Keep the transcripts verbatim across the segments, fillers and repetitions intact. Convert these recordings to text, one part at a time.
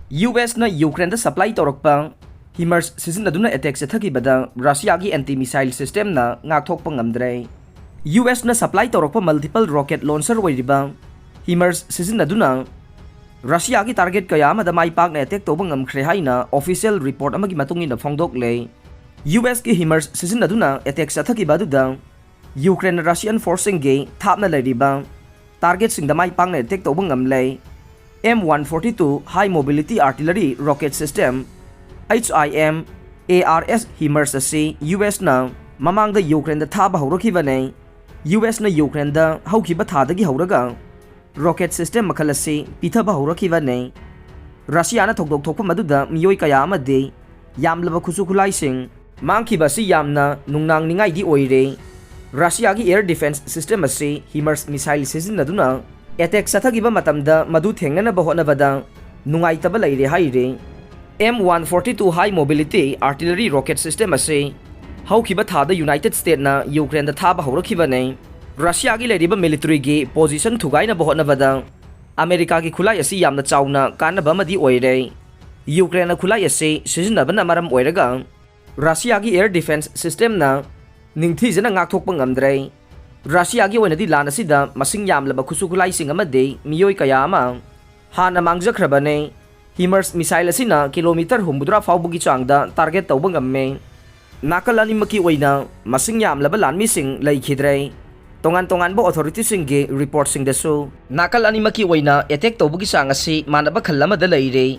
U ꯑꯦꯁꯅ ꯌꯨꯀ꯭ꯔꯦꯟꯗ supply ꯇꯧꯔꯛꯄ ꯍꯤꯃꯔꯁ ꯁꯤꯖꯤꯟꯅꯗꯨꯅ attack ꯆꯠꯊꯈꯤꯕꯗ ꯔꯁꯤꯌꯥꯒꯤ anti missile ꯁꯤꯁꯇꯦꯝꯅ ꯉꯥꯛꯊꯣꯛꯄ ꯉꯝꯗ꯭ꯔꯦ꯫ ꯌꯨ ꯑꯦꯁꯅ ꯁꯄ꯭ꯂꯥꯏ ꯇꯧꯔꯛꯄ ꯃꯜꯇꯤꯄꯜ ꯔꯣꯀꯦꯠ ꯂꯣꯟꯆꯔ ꯑꯣꯏꯔꯤꯕ ꯍꯤꯃꯔꯁ ꯁꯤꯖꯤꯟꯅꯗꯨꯅ ꯔꯁꯤꯌꯥꯒꯤ ꯇꯥꯔꯒꯦꯠ ꯀꯌꯥ ꯑꯃꯗ ꯃꯥꯏ ꯄꯥꯛꯅ ꯑꯦꯇꯦꯛ ꯇꯧꯕ ꯉꯝꯈ꯭ꯔꯦ ꯍꯥꯏꯅ ꯑꯣꯐꯤꯁꯤꯌꯦꯜ ꯔꯤꯄꯣꯔꯠ ꯑꯃꯒꯤ ꯃꯇꯨꯡ ꯏꯟꯅ ꯐꯣꯡꯗꯣꯛꯂꯦ꯫ ꯌꯨ ꯑꯦꯁꯀꯤ ꯍꯤꯃꯔꯁ ꯁꯤꯖꯤꯟꯅꯗꯨꯅ ꯑꯦꯇꯦꯛ ꯆꯠꯊꯈꯤꯕ ꯑꯗꯨꯗ ꯌꯨꯀ꯭ꯔꯦꯟꯅ ꯔꯁꯤꯌꯥꯟ ꯐꯣꯔꯁꯁꯤꯡꯒꯤ ꯊꯥꯞꯅ ꯂꯩꯔꯤꯕ ꯇꯥꯔꯒꯦꯠꯁꯤꯡꯗ ꯃꯥꯏ ꯄꯥꯛꯅ ꯑꯦꯇꯦꯛ ꯇꯧꯕ ꯉꯝꯂꯦ꯫ M one forty two high mobility artillery rocket system, H I M A R S HIMARS ꯑꯁꯤ ꯌꯨ ꯑꯦꯁꯅ ꯃꯃꯥꯡꯗ ꯌꯨꯀ꯭ꯔꯦꯟꯗ ꯊꯥꯕ ꯍꯧꯔꯛꯈꯤꯕꯅꯦ꯫ ꯌꯨ ꯑꯦꯁꯅ ꯌꯨꯀ꯭ꯔꯦꯟꯗ ꯍꯧꯈꯤꯕ ꯊꯥꯗꯒꯤ ꯍꯧꯔꯒ ꯔꯣꯀꯦꯠ ꯁꯤꯁꯇꯦꯝ ꯃꯈꯜ ꯑꯁꯤ ꯄꯤꯊꯕ ꯍꯧꯔꯛꯈꯤꯕꯅꯦ꯫ ꯔꯁꯤꯌꯥꯅ ꯊꯧꯗꯣꯛ ꯊꯣꯛꯄ ꯃꯗꯨꯗ ꯃꯤꯑꯣꯏ ꯀꯌꯥ ꯑꯃꯗꯤ ꯌꯥꯝꯂꯕ ꯈꯨꯠꯁꯨ ꯈꯨꯠꯂꯥꯏꯁꯤꯡ ꯃꯥꯡꯈꯤꯕ ꯑꯁꯤ ꯌꯥꯝꯅ ꯅꯨꯡꯅꯥꯡꯅꯤꯡꯉꯥꯏꯗꯤ ꯑꯣꯏꯔꯦ꯫ ꯔꯁꯤꯌꯥꯒꯤ ꯑꯦꯌꯔ ꯗꯤꯐꯦꯟꯁ ꯁꯤꯁꯇꯦꯝ ꯑꯁꯤ ꯍꯤꯃꯔꯁ ꯃꯤꯁꯥꯏꯜ ꯁꯤꯖꯤꯟꯅꯗꯨꯅ ꯑꯦꯇꯦꯛ ꯆꯠꯊꯈꯤꯕ ꯃꯇꯝꯗ ꯃꯗꯨ ꯊꯦꯡꯅꯅꯕ ꯍꯣꯠꯅꯕꯗ ꯅꯨꯡꯉꯥꯏꯇꯕ ꯂꯩꯔꯦ ꯍꯥꯏꯔꯤ꯫ M one forty two high mobility artillery rocket system ꯑꯁꯤ ꯍꯧꯈꯤꯕ ꯊꯥꯗ ꯌꯨꯅꯥꯏꯇꯦꯗ ꯁ꯭ꯇꯦꯠꯅ ꯌꯨꯀ꯭ꯔꯦꯟꯗ ꯊꯥꯕ ꯍꯧꯔꯛꯈꯤꯕꯅꯤ꯫ ꯔꯁꯤꯌꯥꯒꯤ ꯂꯩꯔꯤꯕ ꯃꯤꯂꯤꯇꯔꯤꯒꯤ ꯄꯣꯖꯤꯁꯟ ꯊꯨꯒꯥꯏꯅꯕ ꯍꯣꯠꯅꯕꯗ ꯑꯃꯦꯔꯤꯀꯥꯒꯤ ꯈꯨꯠꯂꯥꯏ ꯑꯁꯤ ꯌꯥꯝꯅ ꯆꯥꯎꯅ ꯀꯥꯟꯅꯕ ꯑꯃꯗꯤ ꯑꯣꯏꯔꯦ꯫ ꯌꯨꯀ꯭ꯔꯦꯟꯅ ꯈꯨꯠꯂꯥꯏ ꯑꯁꯤ ꯁꯤꯖꯤꯟꯅꯕꯅ ꯃꯔꯝ ꯑꯣꯏꯔꯒ ꯔꯁꯤꯌꯥꯒꯤ ꯑꯦꯌꯔ ꯗꯤꯐꯦꯟꯁ ꯁꯤꯁꯇꯦꯝꯅ ꯅꯤꯡꯊꯤꯖꯅ ꯉꯥꯛꯊꯣꯛꯄ ꯉꯝꯗ꯭ꯔꯦ꯫ ꯔꯁꯤꯌꯥꯒꯤ ꯑꯣꯏꯅꯗꯤ ꯂꯥꯟ ꯑꯁꯤꯗ ꯃꯁꯤꯡ ꯌꯥꯝꯂꯕ ꯈꯨꯠꯁꯨ ꯈꯨꯠꯂꯥꯏꯁꯤꯡ ꯑꯃꯗꯤ ꯃꯤꯑꯣꯏ ꯀꯌꯥ ꯑꯃ ꯍꯥꯟꯅ ꯃꯥꯡꯖꯈ꯭ꯔꯕꯅꯤ꯫ ꯍꯤꯃꯔꯁ ꯃꯤꯁꯥꯏꯜ ꯑꯁꯤꯅ ꯀꯤꯂꯣꯃꯤꯇꯔ ꯍꯨꯝꯐꯨꯇꯔꯥ ꯐꯥꯎꯕꯒꯤ ꯆꯥꯡꯗ ꯇꯥꯔꯒꯦꯠ ꯇꯧꯕ ꯉꯝꯃꯤ꯫ ꯅꯥꯀꯜ ꯑꯅꯤꯃꯛꯀꯤ ꯑꯣꯏꯅ ꯃꯁꯤꯡ ꯌꯥꯝꯂꯕ ꯂꯥꯟꯃꯤꯁꯤꯡ ꯂꯩꯈꯤꯗ꯭ꯔꯦ꯫ ꯇꯣꯉꯥꯟ ꯇꯣꯉꯥꯟꯕ ꯑꯣꯊꯣꯔꯤꯇꯤꯁꯤꯡꯒꯤ ꯔꯤꯄꯣꯔꯠꯁꯤꯡꯗꯁꯨ ꯅꯥꯀꯜ ꯑꯅꯤꯃꯛꯀꯤ ꯑꯣꯏꯅ ꯑꯦꯇꯦꯛ ꯇꯧꯕꯒꯤ ꯆꯥꯡ ꯑꯁꯤ ꯃꯥꯟꯅꯕ ꯈꯜ ꯑꯃꯗ ꯂꯩꯔꯦ꯫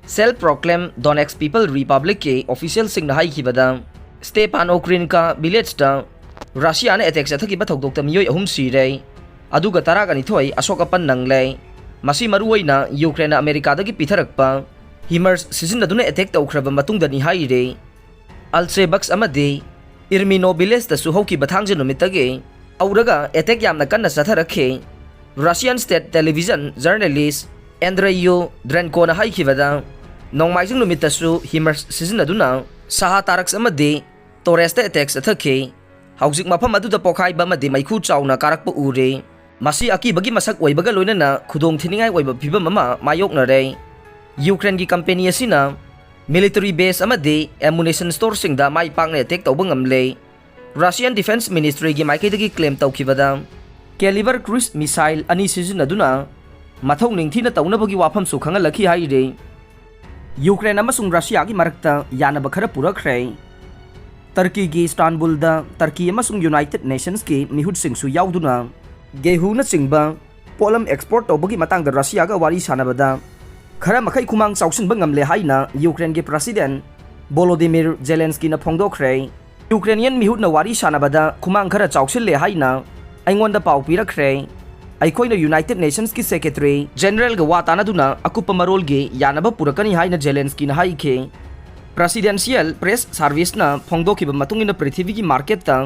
ꯁꯦꯜꯐ ꯄ꯭ꯔꯣꯀ꯭ꯂꯦꯝ ꯗꯣꯅꯦꯠꯁ ꯄꯤꯄꯜ ꯔꯤꯄꯕ꯭ꯂꯤꯛꯀꯤ ꯑꯣꯐꯤꯁꯤꯌꯦꯜꯁꯤꯡꯅ ꯍꯥꯏꯈꯤꯕꯗ, ꯁ꯭ꯇꯦꯄꯥꯟ ꯑꯣꯀ꯭ꯔꯤꯟꯀꯥ ꯚꯤꯂꯦꯖꯇ ꯔꯁꯤꯌꯥꯅ ꯑꯦꯇꯦꯛ ꯆꯠꯊꯈꯤꯕ ꯊꯧꯗꯣꯛꯇ ꯃꯤꯑꯣꯏ ꯑꯍꯨꯝ ꯁꯤꯔꯦ, ꯑꯗꯨꯒ ꯇꯔꯥꯅꯤꯊꯣꯏ ꯑꯁꯣꯛ ꯑꯄꯟ ꯅꯪꯂꯦ꯫ ꯃꯁꯤ ꯃꯔꯨꯑꯣꯏꯅ ꯌꯨꯀ꯭ꯔꯦꯟꯅ ꯑꯃꯦꯔꯤꯀꯥꯗꯒꯤ ꯄꯤꯊꯔꯛꯄ ꯍꯤꯃꯔꯁ ꯁꯤꯖꯤꯟꯅꯗꯨꯅ ꯑꯦꯇꯦꯛ ꯇꯧꯈ꯭ꯔꯕ ꯃꯇꯨꯡꯗꯅꯤ ꯍꯥꯏꯔꯤ꯫ ꯑꯜꯆꯦꯕꯛꯁ ꯑꯃꯗꯤ ꯏꯔꯃꯤꯅꯣ ꯚꯤꯂꯦꯖꯇꯁꯨ ꯍꯧꯈꯤꯕ ꯊꯥꯡꯖ ꯅꯨꯃꯤꯠꯇꯒꯤ ꯍꯧꯔꯒ ꯑꯦꯇꯦꯛ ꯌꯥꯝꯅ ꯀꯟꯅ ꯆꯠꯊꯔꯛꯈꯤ꯫ ꯔꯁꯤꯌꯥꯟ ꯁ꯭ꯇꯦꯠ ꯇꯦꯂꯤꯚꯤꯖꯟ ꯖꯔꯅꯦꯂꯤꯁ ꯑꯦꯟꯗ꯭ꯔꯦꯌꯨ ꯗ꯭ꯔꯦꯟꯀꯣꯅ ꯍꯥꯏꯈꯤꯕꯗ, ꯅꯣꯡꯃꯥꯏꯖꯤꯡ ꯅꯨꯃꯤꯠꯇꯁꯨ ꯍꯤꯃꯔꯁ ꯁꯤꯖꯤꯟꯅꯗꯨꯅ ꯁꯥꯍꯥ ꯇꯥꯔꯛꯁ ꯑꯃꯗꯤ ꯇꯣꯔꯦꯁꯇ ꯑꯦꯇꯦꯛ ꯆꯠꯊꯈꯤ꯫ ꯍꯧꯖꯤꯛ ꯃꯐꯝ ꯑꯗꯨꯗ ꯄꯣꯈꯥꯏꯕ ꯑꯃꯗꯤ ꯃꯩꯈꯨ ꯆꯥꯎꯅ ꯀꯥꯔꯛꯄ ꯎꯔꯦ꯫ ꯃꯁꯤ ꯑꯀꯤꯕꯒꯤ ꯃꯁꯛ ꯑꯣꯏꯕꯒ ꯂꯣꯏꯅꯅ ꯈꯨꯗꯣꯡꯊꯤꯅꯤꯡꯉꯥꯏ ꯑꯣꯏꯕ ꯐꯤꯚꯝ ꯑꯃ ꯃꯥꯌꯣꯛꯅꯔꯦ꯫ ꯌꯨꯀ꯭ꯔꯦꯟꯒꯤ ꯀꯝꯄꯦꯅꯤ ꯑꯁꯤꯅ ꯃꯤꯂꯤꯇꯔꯤ ꯕꯦꯁ ꯑꯃꯗꯤ ꯑꯦꯃꯨꯅꯤꯁꯟ ꯁ꯭ꯇꯣꯔꯁꯤꯡꯗ ꯃꯥꯏ ꯄꯥꯛꯅ ꯑꯦꯇꯦꯛ ꯇꯧꯕ ꯉꯝꯂꯦ꯫ ꯔꯁꯤꯌꯥꯟ ꯗꯤꯐꯦꯟꯁ ꯃꯤꯅꯤꯁꯇ꯭ꯔꯤꯒꯤ ꯃꯥꯏꯀꯩꯗꯒꯤ ꯀ꯭ꯂꯦꯝ ꯇꯧꯈꯤꯕꯗ, ꯀꯦꯂꯤꯕꯔ ꯀ꯭ꯔꯨꯏꯖ ꯃꯤꯁꯥꯏꯜ ꯑꯅꯤ ꯁꯤꯖꯤꯟꯅꯗꯨꯅ ꯃꯊꯧ ꯅꯤꯡꯊꯤꯅ ꯇꯧꯅꯕꯒꯤ ꯋꯥꯐꯝꯁꯨ ꯈꯪꯍꯜꯂꯛꯈꯤ ꯍꯥꯏꯔꯤ꯫ ꯌꯨꯀ꯭ꯔꯦꯟ ꯑꯃꯁꯨꯡ ꯔꯁꯤꯌꯥꯒꯤ ꯃꯔꯛꯇ ꯌꯥꯅꯕ ꯈꯔ ꯄꯨꯔꯛꯈ꯭ꯔꯦ꯫ ꯇꯔꯀꯤꯒꯤ ꯏꯁꯇꯥꯟꯕꯨꯜꯗ ꯇꯔꯀꯤ ꯑꯃꯁꯨꯡ ꯌꯨꯅꯥꯏꯇꯦꯗ ꯅꯦꯁꯟꯁꯀꯤ ꯃꯤꯍꯨꯠꯁꯤꯡꯁꯨ ꯌꯥꯎꯗꯨꯅ ꯒꯦꯍꯨꯅꯆꯤꯡꯕ ꯄꯣꯠꯂꯝ ꯑꯦꯛꯁꯄꯣꯔꯠ ꯇꯧꯕꯒꯤ ꯃꯇꯥꯡꯗ ꯔꯁꯤꯌꯥꯒ ꯋꯥꯔꯤ ꯁꯥꯟꯅꯕꯗ ꯈꯔ ꯃꯈꯩ ꯈꯨꯃꯥꯡ ꯆꯥꯎꯁꯤꯟꯕ ꯉꯝꯂꯦ ꯍꯥꯏꯅ ꯌꯨꯀ꯭ꯔꯦꯟꯒꯤ ꯄ꯭ꯔꯁꯤꯗꯦꯟ ꯚꯣꯂꯣꯗꯤꯃꯤꯔ ꯖꯦꯂꯦꯟꯁꯀꯤꯅ ꯐꯣꯡꯗꯣꯛꯈ꯭ꯔꯦ꯫ ꯌꯨꯀ꯭ꯔꯦꯅꯤꯌꯟ ꯃꯤꯍꯨꯠꯅ ꯋꯥꯔꯤ ꯁꯥꯟꯅꯕꯗ ꯈꯨꯃꯥꯡ ꯈꯔ ꯆꯥꯎꯁꯤꯜꯂꯦ ꯍꯥꯏꯅ ꯑꯩꯉꯣꯟꯗ ꯄꯥꯎ ꯄꯤꯔꯛꯈ꯭ꯔꯦ꯫ ꯑꯩꯈꯣꯏꯅ ꯌꯨꯅꯥꯏꯇꯦꯗ ꯅꯦꯁꯟꯁꯀꯤ ꯁꯦꯀ꯭ꯔꯦꯇꯔꯤ ꯖꯦꯅꯔꯦꯜꯒ ꯋꯥ ꯇꯥꯅꯗꯨꯅ ꯑꯀꯨꯞꯄ ꯃꯔꯣꯜꯒꯤ ꯌꯥꯅꯕ ꯄꯨꯔꯛꯀꯅꯤ ꯍꯥꯏꯅ ꯖꯦꯂꯦꯟꯁꯀꯤꯅ ꯍꯥꯏꯈꯤ꯫ ꯄ꯭ꯔꯁꯤꯗꯦꯟꯁꯤꯌꯦꯜ ꯄ꯭ꯔꯦꯁ ꯁꯥꯔꯚꯤꯁꯅ ꯐꯣꯡꯗꯣꯛꯈꯤꯕ ꯃꯇꯨꯡ ꯏꯟꯅ ꯄ꯭ꯔꯤꯊꯤꯕꯤꯒꯤ ꯃꯥꯔꯀꯦꯠꯇ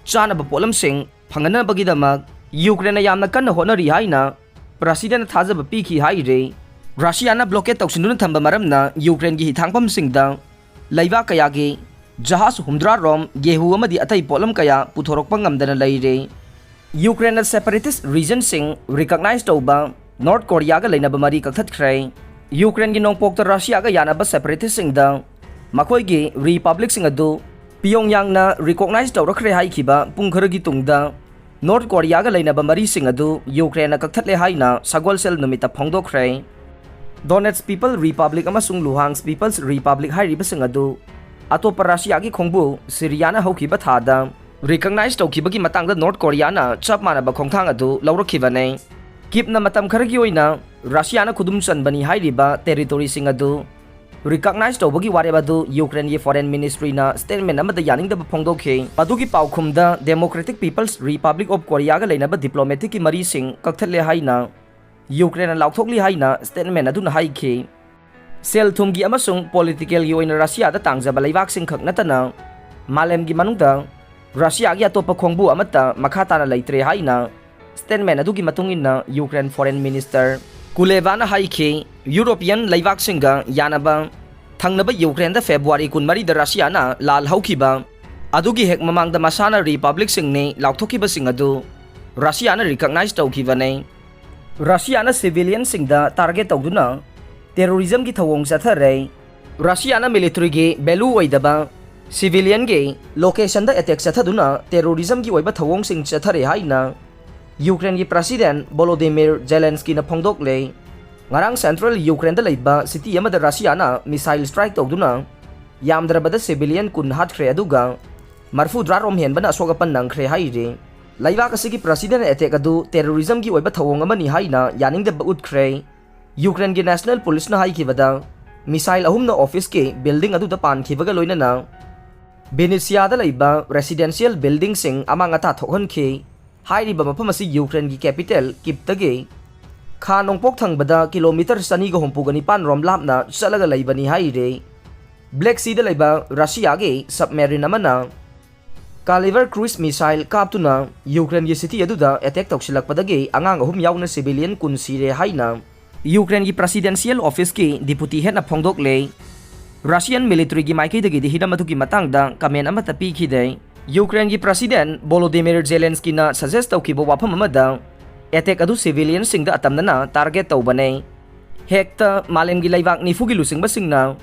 ꯆꯥꯅꯕ ꯄꯣꯠꯂꯝꯁꯤꯡ ꯐꯪꯍꯟꯅꯕꯒꯤꯗꯃꯛ ꯌꯨꯀ꯭ꯔꯦꯟꯅ ꯌꯥꯝꯅ ꯀꯟꯅ ꯍꯣꯠꯅꯔꯤ ꯍꯥꯏꯅ ꯄ꯭ꯔꯁꯤꯗꯦꯟꯅ ꯊꯥꯖꯕ ꯄꯤꯈꯤ ꯍꯥꯏꯔꯤ꯫ ꯔꯁꯤꯌꯥꯅ ꯕ꯭ꯂꯣꯀꯦꯠ ꯇꯧꯁꯤꯟꯗꯨꯅ ꯊꯝꯕ ꯃꯔꯝꯅ ꯌꯨꯀ꯭ꯔꯦꯟꯒꯤ ꯍꯤꯊꯥꯡꯐꯝꯁꯤꯡꯗ ꯂꯩꯕꯥꯛ ꯀꯌꯥꯒꯤ ꯖꯍꯥꯖ ꯍꯨꯝꯗ꯭ꯔꯥ ꯔꯣꯝ, ꯒꯦꯍꯨ ꯑꯃꯗꯤ ꯑꯇꯩ ꯄꯣꯠꯂꯝ ꯀꯌꯥ ꯄꯨꯊꯣꯔꯛꯄ ꯉꯝꯗꯅ ꯂꯩꯔꯦ꯫ ꯌꯨꯀ꯭ꯔꯦꯟꯅ ꯁꯦꯄꯔꯦꯇꯤꯁ ꯔꯤꯖꯟꯁꯤꯡ ꯔꯤꯀꯛꯅꯥꯏꯖ ꯇꯧꯕ ꯅꯣꯔꯠ ꯀꯣꯔꯤꯌꯥꯒ ꯂꯩꯅꯕ ꯃꯔꯤ ꯀꯛꯊꯠꯈ꯭ꯔꯦ꯫ ꯌꯨꯀ꯭ꯔꯦꯟꯒꯤ ꯅꯣꯡꯄꯣꯛꯇ ꯔꯁꯤꯌꯥꯒ ꯌꯥꯅꯕ ꯁꯦꯄꯔꯦꯇꯤꯁꯁꯤꯡꯗ ꯃꯈꯣꯏꯒꯤ ꯔꯤꯄꯕ꯭ꯂꯤꯛꯁꯤꯡ ꯑꯗꯨ ꯄꯤꯌꯣꯡꯌꯥꯡꯅ ꯔꯤꯀꯣꯛꯅꯥꯏꯖ ꯇꯧꯔꯛꯈ꯭ꯔꯦ ꯍꯥꯏꯈꯤꯕ ꯄꯨꯡ ꯈꯔꯒꯤ ꯇꯨꯡꯗ ꯅꯣꯔꯠ ꯀꯣꯔꯤꯌꯥꯒ ꯂꯩꯅꯕ ꯃꯔꯤꯁꯤꯡ ꯑꯗꯨ ꯌꯨꯀ꯭ꯔꯦꯟꯅ ꯀꯛꯊꯠꯂꯦ ꯍꯥꯏꯅ ꯁꯒꯣꯜꯁꯦꯜ ꯅꯨꯃꯤꯠꯇ ꯐꯣꯡꯗꯣꯛꯈ꯭ꯔꯦ꯫ ꯗꯣꯅꯦꯠꯁ ꯄꯤꯄꯜ ꯔꯤꯄꯕ꯭ꯂꯤꯛ ꯑꯃꯁꯨꯡ ꯂꯨꯍꯥꯟꯁ ꯄꯤꯄꯜꯁ ꯔꯤꯄꯕ꯭ꯂꯤꯛ ꯍꯥꯏꯔꯤꯕꯁꯤꯡ ꯑꯗꯨ ꯑꯇꯣꯞꯄ ꯔꯁꯤꯌꯥꯒꯤ ꯈꯣꯡꯕꯨ ꯁꯤꯔꯤꯌꯥꯅ ꯍꯧꯈꯤꯕ ꯊꯥꯗ ꯔꯤꯀꯛꯅꯥꯏꯖ ꯇꯧꯈꯤꯕꯒꯤ ꯃꯇꯥꯡꯗ ꯅꯣꯔꯠ ꯀꯣꯔꯤꯌꯥꯅ ꯆꯞ ꯃꯥꯟꯅꯕ ꯈꯣꯡꯊꯥꯡ ꯑꯗꯨ ꯂꯧꯔꯛꯈꯤꯕꯅꯤ꯫ ꯀꯤꯞꯅ ꯃꯇꯝ ꯈꯔꯒꯤ ꯑꯣꯏꯅ ꯔꯁꯤꯌꯥꯅ ꯈꯨꯗꯨꯝ ꯆꯟꯕꯅꯤ ꯍꯥꯏꯔꯤꯕ ꯇꯦꯔꯤꯇꯣꯔꯤꯁꯤꯡ ꯑꯗꯨ ꯔꯤꯀꯛꯅꯥꯏꯖ ꯇꯧꯕꯒꯤ ꯋꯥꯔꯦꯞ ꯑꯗꯨ ꯌꯨꯀ꯭ꯔꯦꯟꯒꯤ ꯐꯣꯔꯦꯟ ꯃꯤꯅꯤꯁꯇ꯭ꯔꯤꯅ ꯁ꯭ꯇꯦꯠꯃꯦꯟ ꯑꯃꯗ ꯌꯥꯅꯤꯡꯗꯕ ꯐꯣꯡꯗꯣꯛꯈꯤ꯫ ꯃꯗꯨꯒꯤ ꯄꯥꯎꯈꯨꯝꯗ ꯗꯦꯃꯣꯀ꯭ꯔꯦꯇꯤꯛ ꯄꯤꯄꯜꯁ ꯔꯤꯄꯕ꯭ꯂꯤꯛ ꯑꯣꯐ ꯀꯣꯔꯤꯌꯥꯒ ꯂꯩꯅꯕ ꯗꯤꯄ꯭ꯂꯣꯃꯦꯇꯤꯛꯀꯤ ꯃꯔꯤꯁꯤꯡ ꯀꯛꯊꯠꯂꯦ ꯍꯥꯏꯅ ꯌꯨꯀ꯭ꯔꯦꯟꯅ ꯂꯥꯎꯊꯣꯛꯂꯤ ꯍꯥꯏꯅ ꯁ꯭ꯇꯦꯠꯃꯦꯟ ꯑꯗꯨꯅ ꯍꯥꯏꯈꯤ꯫ ꯁꯦꯜ ꯊꯨꯝꯒꯤ ꯑꯃꯁꯨꯡ ꯄꯣꯂꯤꯇꯤꯀꯦꯜꯒꯤ ꯑꯣꯏꯅ ꯔꯁꯤꯌꯥꯗ ꯇꯥꯡꯖꯕ ꯂꯩꯕꯥꯛꯁꯤꯡ ꯈꯛ ꯅꯠꯇꯅ ꯃꯥꯂꯦꯝꯒꯤ ꯃꯅꯨꯡꯗ ꯔꯁꯤꯌꯥꯒꯤ ꯑꯇꯣꯞꯄ ꯈꯣꯡꯕꯨ ꯑꯃꯠꯇ ꯃꯈꯥ ꯇꯥꯅ ꯂꯩꯇ꯭ꯔꯦ ꯍꯥꯏꯅ ꯁ꯭ꯇꯦꯠꯃꯦꯟ ꯑꯗꯨꯒꯤ ꯃꯇꯨꯡ ꯏꯟꯅ ꯌꯨꯀ꯭ꯔꯦꯟ ꯐꯣꯔꯦꯟ ꯃꯤꯅꯤꯁꯇꯔ ꯀꯨꯂꯦꯕꯥꯅ ꯍꯥꯏꯈꯤ, ꯌꯨꯔꯣꯄꯤꯌꯟ ꯂꯩꯕꯥꯛꯁꯤꯡꯒ ꯌꯥꯅꯕ ꯊꯪꯅꯕ ꯌꯨꯀ꯭ꯔꯦꯟꯗ ꯐꯦꯕ꯭ꯔꯨꯋꯥꯔꯤ ꯀꯨꯟꯃꯔꯤꯗ ꯔꯁꯤꯌꯥꯅ ꯂꯥꯜ ꯍꯧꯈꯤꯕ ꯑꯗꯨꯒꯤ ꯍꯦꯛ ꯃꯃꯥꯡꯗ ꯃꯁꯥꯅ ꯔꯤꯄꯕ꯭ꯂꯤꯛꯁꯤꯡꯅꯤ ꯂꯥꯎꯊꯣꯛꯈꯤꯕꯁꯤꯡ ꯑꯗꯨ ꯔꯁꯤꯌꯥꯅ ꯔꯤꯀꯛꯅꯥꯏꯖ ꯇꯧꯈꯤꯕꯅꯤ꯫ ꯔꯁꯤꯌꯥꯅ ꯁꯤꯚꯤꯂꯤꯌꯟꯁꯤꯡꯗ ꯇꯥꯔꯒꯦꯠ ꯇꯧꯗꯨꯅ terrorismꯒꯤ ꯊꯧꯑꯣꯡ ꯆꯠꯊꯔꯦ꯫ ꯔꯁꯤꯌꯥꯅ militaryꯒꯤ value ꯑꯣꯏꯗꯕ civilianꯒꯤ locationꯗ attack ꯆꯠꯊꯗꯨꯅ terrorismꯒꯤ ꯑꯣꯏꯕ ꯊꯧꯑꯣꯡꯁꯤꯡ ꯆꯠꯊꯔꯦ ꯍꯥꯏꯅ ꯌꯨꯀ꯭ꯔꯦꯟꯒꯤ president Volodymyr Zelenskyꯅ ꯐꯣꯡꯗꯣꯛꯂꯦ꯫ ꯉꯔꯥꯡ central ꯌꯨꯀ꯭ꯔꯦꯟꯗ ꯂꯩꯕ city ꯑꯃꯗ ꯔꯁꯤꯌꯥꯅ missile strike ꯇꯧꯗꯨꯅ ꯌꯥꯝꯗ꯭ꯔꯕꯗ civilian ꯀꯨꯟ ꯍꯥꯠꯈ꯭ꯔꯦ, ꯑꯗꯨꯒ ꯃꯔꯐꯨꯇꯔꯥ ꯔꯣꯝ ꯍꯦꯟꯕꯅ ꯑꯁꯣꯛ ꯑꯄꯟ ꯅꯪꯈ꯭ꯔꯦ ꯍꯥꯏꯔꯤ꯫ ꯂꯩꯕꯥꯛ ꯑꯁꯤꯒꯤ president attack ꯑꯗꯨ terrorismꯒꯤ ꯑꯣꯏꯕ ꯊꯧꯑꯣꯡ ꯑꯃꯅꯤ ꯍꯥꯏꯅ ꯌꯥꯅꯤꯡꯗꯕ ꯎꯠꯈ꯭ꯔꯦ꯫ ꯌꯨꯀ꯭ꯔꯦꯟꯒꯤ national policeꯅ ꯍꯥꯏꯈꯤꯕꯗ, missile ꯑꯍꯨꯝꯅ officeꯀꯤ building ꯑꯗꯨꯗ ꯄꯥꯟꯈꯤꯕꯒ ꯂꯣꯏꯅꯅ Vinnytsiaꯗ ꯂꯩꯕ residential buildingꯁꯤꯡ ꯑꯃꯥꯡ ꯑꯇꯥ ꯊꯣꯛꯍꯟꯈꯤ꯫ ꯍꯥꯏꯔꯤꯕ ꯃꯐꯝ ꯑꯁꯤ ꯌꯨꯀ꯭ꯔꯦꯟꯒꯤ capital Kyivꯇꯒꯤ ꯈꯥ ꯅꯣꯡꯄꯣꯛ ꯊꯪꯕꯗ kilometre ꯆꯅꯤꯒ ꯍꯨꯝꯐꯨꯒ ꯅꯤꯄꯥꯟ ꯔꯣꯝ ꯂꯥꯞꯅ ꯆꯠꯂꯒ ꯂꯩꯕꯅꯤ ꯍꯥꯏꯔꯤ꯫ Black Seaꯗ ꯂꯩꯕ ꯔꯁꯤꯌꯥꯒꯤ submarine ꯑꯃꯅ Kalibr cruise missile ꯀꯥꯞꯇꯨꯅ ꯌꯨꯀ꯭ꯔꯦꯟꯒꯤ city ꯑꯗꯨꯗ attack ꯇꯧꯁꯤꯜꯂꯛꯄꯗꯒꯤ ꯑꯉꯥꯡ ꯑꯍꯨꯝ ꯌꯥꯎꯅ civilian ꯀꯨꯟ ꯁꯤꯔꯦ ꯍꯥꯏꯅ ꯌꯨꯀ꯭ꯔꯦꯟꯒꯤ presidential officeꯀꯤ deputy headꯅ ꯐꯣꯡꯗꯣꯛꯂꯦ꯫ Russian militaryꯒꯤ ꯃꯥꯏꯀꯩꯗꯒꯤꯗꯤ ꯍꯤꯔꯝ ꯑꯗꯨꯒꯤ ꯃꯇꯥꯡꯗ comment ꯑꯃꯠꯇ ꯄꯤꯈꯤꯗꯦ꯫ ꯌꯨꯀ꯭ꯔꯦꯟꯒꯤ president Volodymyr Zelenskyꯅ suggest ꯇꯧꯈꯤꯕ ꯋꯥꯐꯝ ꯑꯃꯗ, attack ꯑꯗꯨ civilianꯁꯤꯡꯗ ꯑꯇꯝꯅꯅ target ꯇꯧꯕꯅꯦ꯫ ꯍꯦꯛꯇ ꯃꯥꯂꯦꯝꯒꯤ ꯂꯩꯕꯥꯛ ꯅꯤꯐꯨꯒꯤ ꯂꯨꯆꯤꯡꯕꯁꯤꯡꯅ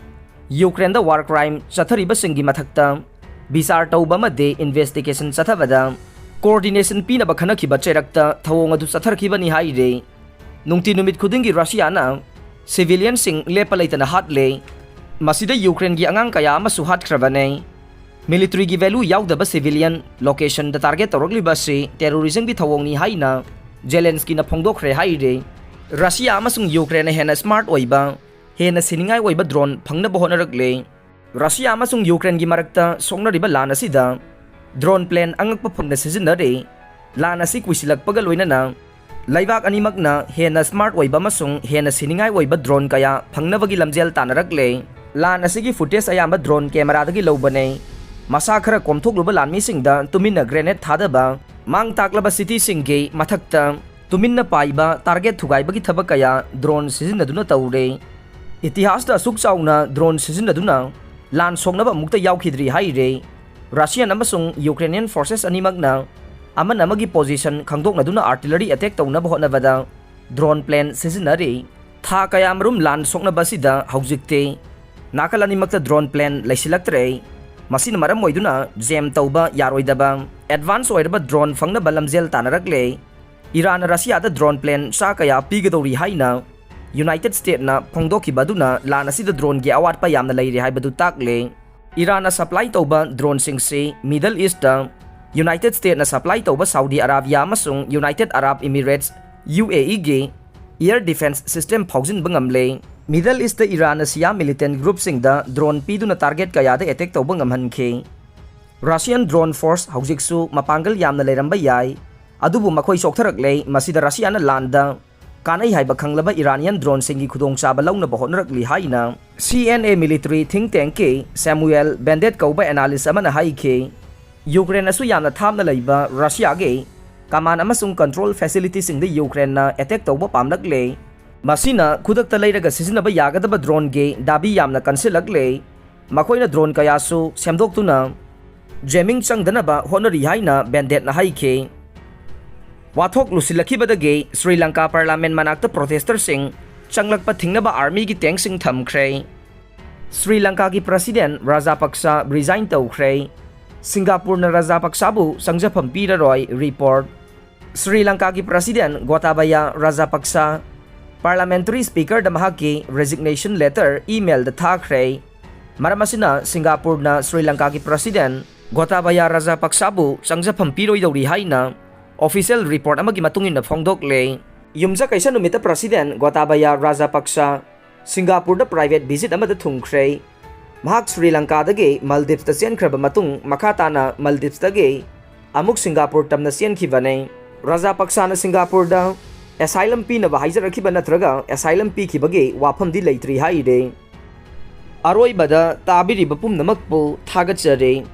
ꯌꯨꯀ꯭ꯔꯦꯟꯗ war crime ꯆꯠꯊꯔꯤꯕꯁꯤꯡꯒꯤ ꯃꯊꯛꯇ ꯕꯤꯆꯥꯔ ꯇꯧꯕ ꯑꯃꯗꯤ investigation ꯆꯠꯊꯕꯗ coordination ꯄꯤꯅꯕ ꯈꯟꯅꯈꯤꯕ ꯆꯩꯔꯛꯇ ꯊꯧꯑꯣꯡ ꯑꯗꯨ ꯆꯠꯊꯔꯛꯈꯤꯕꯅꯤ ꯍꯥꯏꯔꯤ꯫ ꯅꯨꯡꯇꯤ ꯅꯨꯃꯤꯠ ꯈꯨꯗꯤꯡꯒꯤ ꯔꯁꯤꯌꯥꯅ civilianꯁꯤꯡ ꯂꯦꯞꯄ ꯂꯩꯇꯅ ꯍꯥꯠꯂꯦ꯫ ꯃꯁꯤꯗ ꯌꯨꯀ꯭ꯔꯦꯟꯒꯤ ꯑꯉꯥꯡ ꯀꯌꯥ ꯑꯃꯁꯨ ꯍꯥꯠꯈ꯭ꯔꯕꯅꯦ꯫ Militaryꯒꯤ value ꯌꯥꯎꯗꯕ civilian locationꯗ target ꯇꯧꯔꯛꯂꯤꯕ ꯑꯁꯤ terrorismꯒꯤ ꯊꯧꯑꯣꯡꯅꯤ ꯍꯥꯏꯅ ꯖꯦꯂꯦꯟꯁꯀꯤꯅ ꯐꯣꯡꯗꯣꯛꯈ꯭ꯔꯦ ꯍꯥꯏꯔꯤ꯫ ꯔꯁꯤꯌꯥ ꯑꯃꯁꯨꯡ ꯌꯨꯀ꯭ꯔꯦꯟꯅ ꯍꯦꯟꯅ smart ꯑꯣꯏꯕ, ꯍꯦꯟꯅ ꯁꯤꯅꯤꯡꯉꯥꯏ ꯑꯣꯏꯕ drone ꯐꯪꯅꯕ ꯍꯣꯠꯅꯔꯛꯂꯦ꯫ ꯔꯁꯤꯌꯥ ꯑꯃꯁꯨꯡ ꯌꯨꯀ꯭ꯔꯦꯟꯒꯤ ꯃꯔꯛꯇ ꯁꯣꯛꯅꯔꯤꯕ ꯂꯥꯟ ꯑꯁꯤꯗ drone plane ꯑꯉꯛꯄ ꯐꯪꯅ ꯁꯤꯖꯤꯟꯅꯔꯤ꯫ ꯂꯥꯟ ꯑꯁꯤ ꯀꯨꯏꯁꯤꯜꯂꯛꯄꯒ ꯂꯣꯏꯅꯅ ꯂꯩꯕꯥꯛ ꯑꯅꯤꯃꯛꯅ ꯍꯦꯟꯅ smart ꯑꯣꯏꯕ ꯑꯃꯁꯨꯡ ꯍꯦꯟꯅ ꯁꯤꯅꯤꯡꯉꯥꯏ ꯑꯣꯏꯕ drone ꯀꯌꯥ ꯐꯪꯅꯕꯒꯤ ꯂꯝꯖꯦꯜ ꯇꯥꯟꯅꯔꯛꯂꯦ꯫ ꯂꯥꯟ ꯑꯁꯤꯒꯤ footage ꯑꯌꯥꯝꯕ drone cameraꯗꯒꯤ ꯂꯧꯕꯅꯦ꯫ ꯃꯁꯥ ꯈꯔ ꯀꯣꯝꯊꯣꯛꯂꯨꯕ ꯂꯥꯟꯃꯤꯁꯤꯡꯗ ꯇꯨꯃꯤꯟꯅ grenade ꯊꯥꯗꯕ, ꯃꯥꯡ ꯇꯥꯛꯂꯕ cityꯁꯤꯡꯒꯤ ꯃꯊꯛꯇ ꯇꯨꯃꯤꯟꯅ ꯄꯥꯏꯕ target ꯊꯨꯒꯥꯏꯕꯒꯤ ꯊꯕꯛ ꯀꯌꯥ drone ꯁꯤꯖꯤꯟꯅꯗꯨꯅ ꯇꯧꯔꯦ꯫ ꯏꯇꯤꯍꯥꯁꯇ ꯑꯁꯨꯛ ꯆꯥꯎꯅ drone ꯁꯤꯖꯤꯟꯅꯗꯨꯅ ꯂꯥꯟ ꯁꯣꯛꯅꯕ ꯑꯃꯨꯛꯇ ꯌꯥꯎꯈꯤꯗ꯭ꯔꯤ ꯍꯥꯏꯔꯦ꯫ Russian ꯑꯃꯁꯨꯡ Ukrainian forces ꯑꯅꯤꯃꯛꯅ ꯑꯃꯅ ꯑꯃꯒꯤ position ꯈꯪꯗꯣꯛꯅꯗꯨꯅ artillery attack ꯇꯧꯅꯕ ꯍꯣꯠꯅꯕꯗ drone plane ꯁꯤꯖꯤꯟꯅꯔꯤ꯫ ꯊꯥ ꯀꯌꯥꯃꯔꯨꯝ ꯂꯥꯟ ꯁꯣꯛꯅꯕ ꯑꯁꯤꯗ ꯍꯧꯖꯤꯛꯇꯤ ꯅꯥꯀꯜ ꯑꯅꯤꯃꯛꯇ drone plane ꯂꯩꯁꯤꯜꯂꯛꯇ꯭ꯔꯦ꯫ ꯃꯁꯤꯅ ꯃꯔꯝ ꯑꯣꯏꯗꯨꯅ ꯖꯦꯝ ꯇꯧꯕ ꯌꯥꯔꯣꯏꯗꯕ advance ꯑꯣꯏꯔꯕ drone ꯐꯪꯅꯕ ꯂꯝꯖꯦꯜ ꯇꯥꯟꯅꯔꯛꯂꯦ꯫ ꯏꯔꯥꯟꯅ ꯔꯁꯤꯌꯥꯗ drone plane ꯆꯥ ꯀꯌꯥ ꯄꯤꯒꯗꯧꯔꯤ ꯍꯥꯏꯅ ꯌꯨꯅꯥꯏꯇꯦꯗ ꯁ꯭ꯇꯦꯠꯅ ꯐꯣꯡꯗꯣꯛꯈꯤꯕ ꯑꯗꯨꯅ ꯂꯥꯟ ꯑꯁꯤꯗ droneꯒꯤ ꯑꯋꯥꯠꯄ ꯌꯥꯝꯅ ꯂꯩꯔꯦ ꯍꯥꯏꯕꯗꯨ ꯇꯥꯛꯂꯦ꯫ ꯏꯔꯥꯟꯅ supply ꯇꯧꯕ droneꯁꯤꯡꯁꯤ Middle Eastꯇ ꯌꯨꯅꯥꯏꯇꯦꯗ ꯁ꯭ꯇꯦꯠꯅ supply ꯇꯧꯕ ꯁꯥꯎꯗꯤ ꯑꯔꯥꯕꯤꯌꯥ ꯑꯃꯁꯨꯡ ꯌꯨꯅꯥꯏꯇꯦꯗ ꯑꯔꯥꯕ ꯏꯃꯤꯔꯦꯠꯁ, UAEꯒꯤ air defence system ꯐꯥꯎꯖꯤꯟꯕ ꯉꯝꯂꯦ꯫ Middle Eastꯇ ꯏꯔꯥꯟꯅ ꯁꯤꯌꯥ militant groupꯁꯤꯡꯗ drone ꯄꯤꯗꯨꯅ target ꯀꯌꯥꯗ attack ꯇꯧꯕ ꯉꯝꯍꯟꯈꯤ꯫ Russian drone force ꯍꯧꯖꯤꯛꯁꯨ ꯃꯄꯥꯡꯒꯜ ꯌꯥꯝꯅ ꯂꯩꯔꯝꯕ ꯌꯥꯏ, ꯑꯗꯨꯕꯨ ꯃꯈꯣꯏ ꯆꯣꯛꯊꯔꯛꯂꯦ꯫ ꯃꯁꯤꯗ ꯔꯁꯤꯌꯥꯅ ꯂꯥꯟꯗ ꯀꯥꯟꯅꯩ ꯍꯥꯏꯕ ꯈꯪꯂꯕ ꯏꯔꯥꯅꯤꯌꯟ droneꯁꯤꯡꯒꯤ ꯈꯨꯗꯣꯡꯆꯥꯕ ꯂꯧꯅꯕ ꯍꯣꯠꯅꯔꯛꯂꯤ ꯍꯥꯏꯅ C N A military think tankꯀꯤ Samuel Bandet ꯀꯧꯕ analyst ꯑꯃꯅ ꯍꯥꯏꯈꯤ꯫ ꯌꯨꯀ꯭ꯔꯦꯟꯅꯁꯨ ꯌꯥꯝꯅ ꯊꯥꯞꯅ ꯂꯩꯕ ꯔꯁꯤꯌꯥꯒꯤ command ꯑꯃꯁꯨꯡ control facilityꯁꯤꯡꯗ ꯌꯨꯀ꯭ꯔꯦꯟꯅ attack ꯇꯧꯕ ꯄꯥꯝꯂꯛꯂꯦ꯫ ꯃꯁꯤꯅ ꯈꯨꯗꯛꯇ ꯂꯩꯔꯒ ꯁꯤꯖꯤꯟꯅꯕ ꯌꯥꯒꯗꯕ droneꯒꯤ ꯗꯥꯕꯤ ꯌꯥꯝꯅ ꯀꯟꯁꯤꯜꯂꯛꯂꯦ꯫ ꯃꯈꯣꯏꯅ drone ꯀꯌꯥꯁꯨ ꯁꯦꯝꯗꯣꯛꯇꯨꯅ jamming ꯆꯪꯗꯅꯕ ꯍꯣꯠꯅꯔꯤ ꯍꯥꯏꯅ ꯕꯦꯟꯗꯦꯠꯅ ꯍꯥꯏꯈꯤ꯫ ꯋꯥꯊꯣꯛ ꯂꯨꯁꯤꯜꯂꯛꯈꯤꯕꯗꯒꯤ ꯁ꯭ꯔꯤ ꯂꯪꯀꯥ parliament ꯃꯅꯥꯛꯇ protesters ꯁꯤꯡ ꯆꯪꯂꯛꯄ ꯊꯤꯡꯅꯕ army ꯒꯤ tank ꯁꯤꯡ ꯊꯝꯈ꯭ꯔꯦ꯫ ꯁ꯭ꯔꯤ ꯂꯪꯀꯥꯒꯤ president ꯔꯥꯖꯥꯄꯛꯁꯥ resign ꯇꯧꯈ꯭ꯔꯦ꯫ ꯁꯤꯡꯒꯥꯄꯨꯔꯅ ꯔꯥꯖꯥꯄꯛꯁꯥꯕꯨ ꯆꯪꯖꯐꯝ ꯄꯤꯔꯔꯣꯏ꯫ Report꯫ ꯁ꯭ꯔꯤ ꯂꯪꯀꯥꯒꯤ president ꯒꯣꯇꯥꯕꯌꯥ ꯔꯥꯖꯥꯄꯛꯁꯥ parliamentary speakerꯗ ꯃꯍꯥꯛꯀꯤ resignation letter emailꯗ ꯊꯥꯈ꯭ꯔꯦ꯫ ꯃꯔꯝ ꯑꯁꯤꯅ ꯁꯤꯡꯒꯥꯄꯨꯔꯅ ꯁ꯭ꯔꯤ ꯂꯪꯀꯥꯒꯤ president ꯒꯣꯇꯥꯕꯌꯥ ꯔꯥꯖꯥꯄꯛꯁꯥꯕꯨ ꯆꯪꯖꯐꯝ ꯄꯤꯔꯣꯏꯗꯧꯔꯤ ꯍꯥꯏꯅ official report ꯑꯃꯒꯤ ꯃꯇꯨꯡ ꯏꯟꯅ ꯐꯣꯡꯗꯣꯛꯂꯦ꯫ ꯌꯨꯝꯖꯀꯩꯁ ꯅꯨꯃꯤꯠꯇ president ꯒꯣꯇꯥꯕꯌꯥ ꯔꯥꯖꯥꯄꯛꯁꯥ ꯁꯤꯡꯒꯥꯄꯨꯔꯗ private visit ꯑꯃꯗ ꯊꯨꯡꯈ꯭ꯔꯦ꯫ ꯃꯍꯥꯛ ꯁ꯭ꯔꯤ ꯂꯪꯀꯥꯗꯒꯤ ꯃꯥꯜꯗꯤꯞꯁꯇ ꯆꯦꯟꯈ꯭ꯔꯕ ꯃꯇꯨꯡ, ꯃꯈꯥ ꯇꯥꯅ ꯃꯥꯜꯗꯤꯞꯁꯇꯒꯤ ꯑꯃꯨꯛ ꯁꯤꯡꯒꯥꯄꯨꯔ ꯇꯝꯅ ꯆꯦꯟꯈꯤꯕꯅꯤ꯫ ꯔꯥꯖꯥꯄꯛꯁꯥꯅ ꯁꯤꯡꯒꯥꯄꯨꯔꯗ asylum ꯄꯤꯅꯕ ꯍꯥꯏꯖꯔꯛꯈꯤꯕ ꯅꯠꯇ꯭ꯔꯒ asylum ꯄꯤꯈꯤꯕꯒꯤ ꯋꯥꯐꯝꯗꯤ ꯂꯩꯇ꯭ꯔꯤ ꯍꯥꯏꯔꯤ꯫ ꯑꯔꯣꯏꯕꯗ ꯇꯥꯕꯤꯔꯤꯕ ꯄꯨꯝꯅꯃꯛꯄꯨ ꯊꯥꯒꯠꯆꯔꯤ꯫